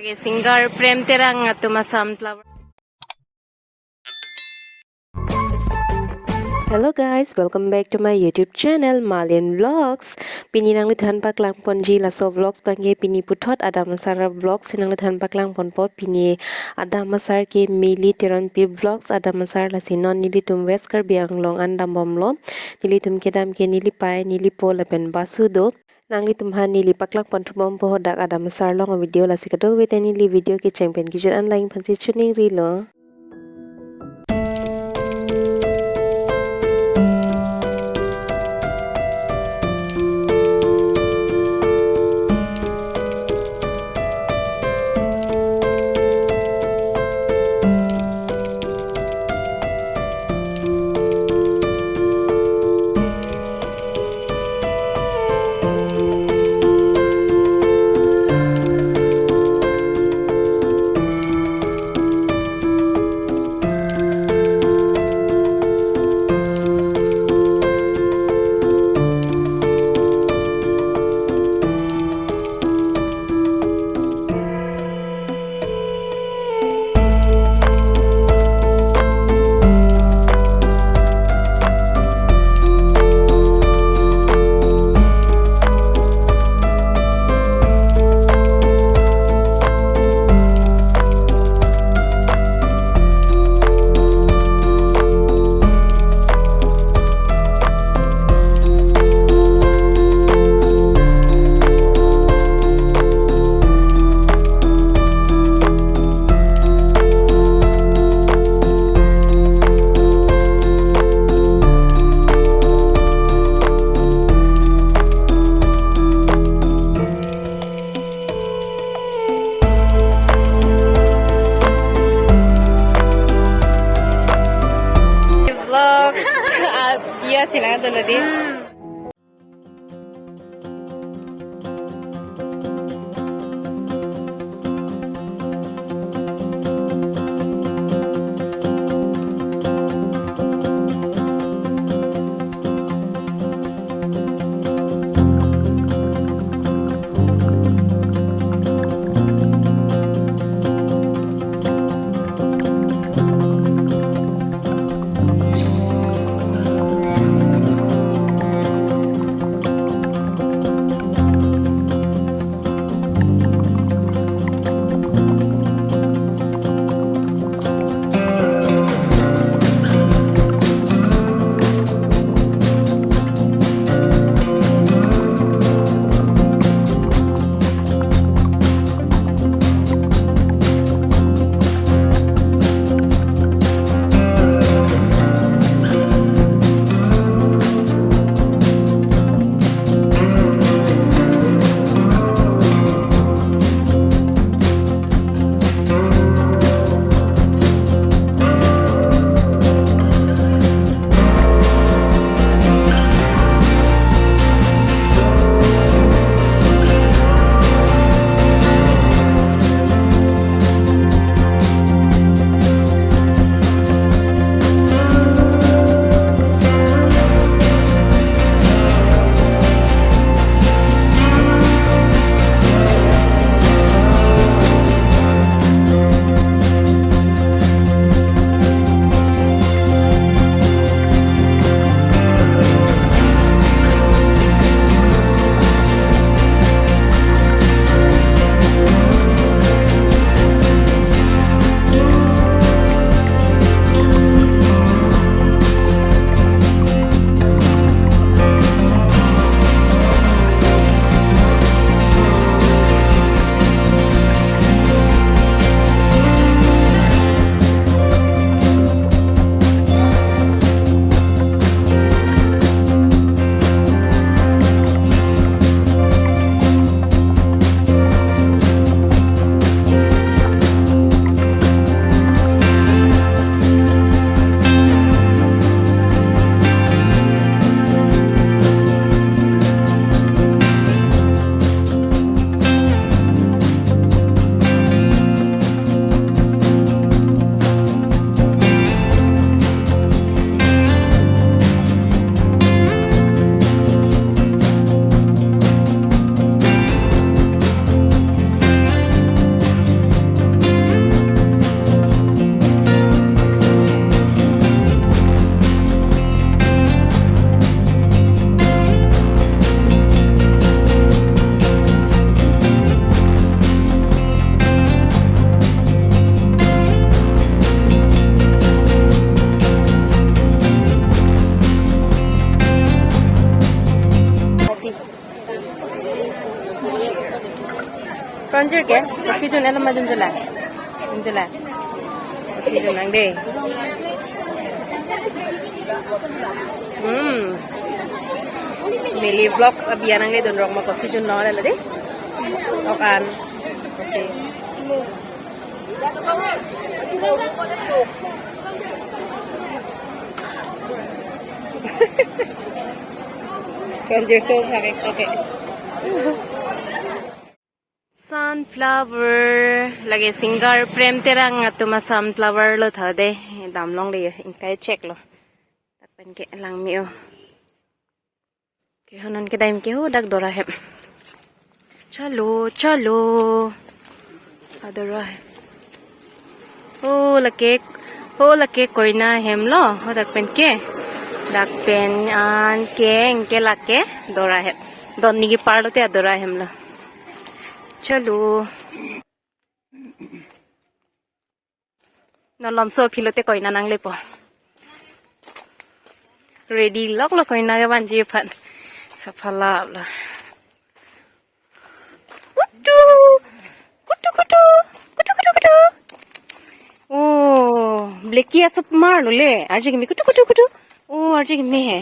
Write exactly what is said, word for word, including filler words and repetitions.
Singer Prem Terang atum Assam Flower. Hello guys, welcome back to my YouTube channel Malin Vlogs. Pini nangliphan paklang ponji laso vlogs abangke pini puthot Adam Asar vlogs si nangliphan paklang ponpo. Pini Adam Asar ke Mili Teronpi vlogs Adam Asar, lasi non nelitum West Karbi Anglong an dambomlo. Nelitum kedam ke neli pei, neli po lapen Basu do. Nanglitum aphan neli paklang ponthu bompo hadak Adam Asar along video, lasi kadokave ta neli video kecheng pen kejut an lang aphansi choningrilo. Vlogs, ah, iya sih, nang tuh nanti. Pronjir ke, coffee dun elo ma dun jela. Dun jela. Coffee dun nang dei. Hmm. Meli Vlogs abi anang le dun rok ma coffee dun lo la dei. Ok an. Coffee. Pronjir so hake, okay. Sunflower, lake singer Prem Terang atum a sunflower lo tha dei, dam longle, ingkai chek lo. Dak pen ke langme-o. Ke hanan ke daim ke ho dak dora hem. Chalo, chalo. Adora hem. Ho lake, ho lake koina hem lo, ho dak pen ke. Dak pen an ke, ke lake dora hem. Don nigi parlo te adora hem lo. Chalo. Nolomso aphi lote koina nanglepo. Ready lok lo koina kevanji aphan. Saphala lo. Kutu. Kutu, kutu. Kutu, kutu, kutu. Oh, Blackie asop mar lo le. Arje kimi kutu, kutu, kutu. Oh, arje kimi he.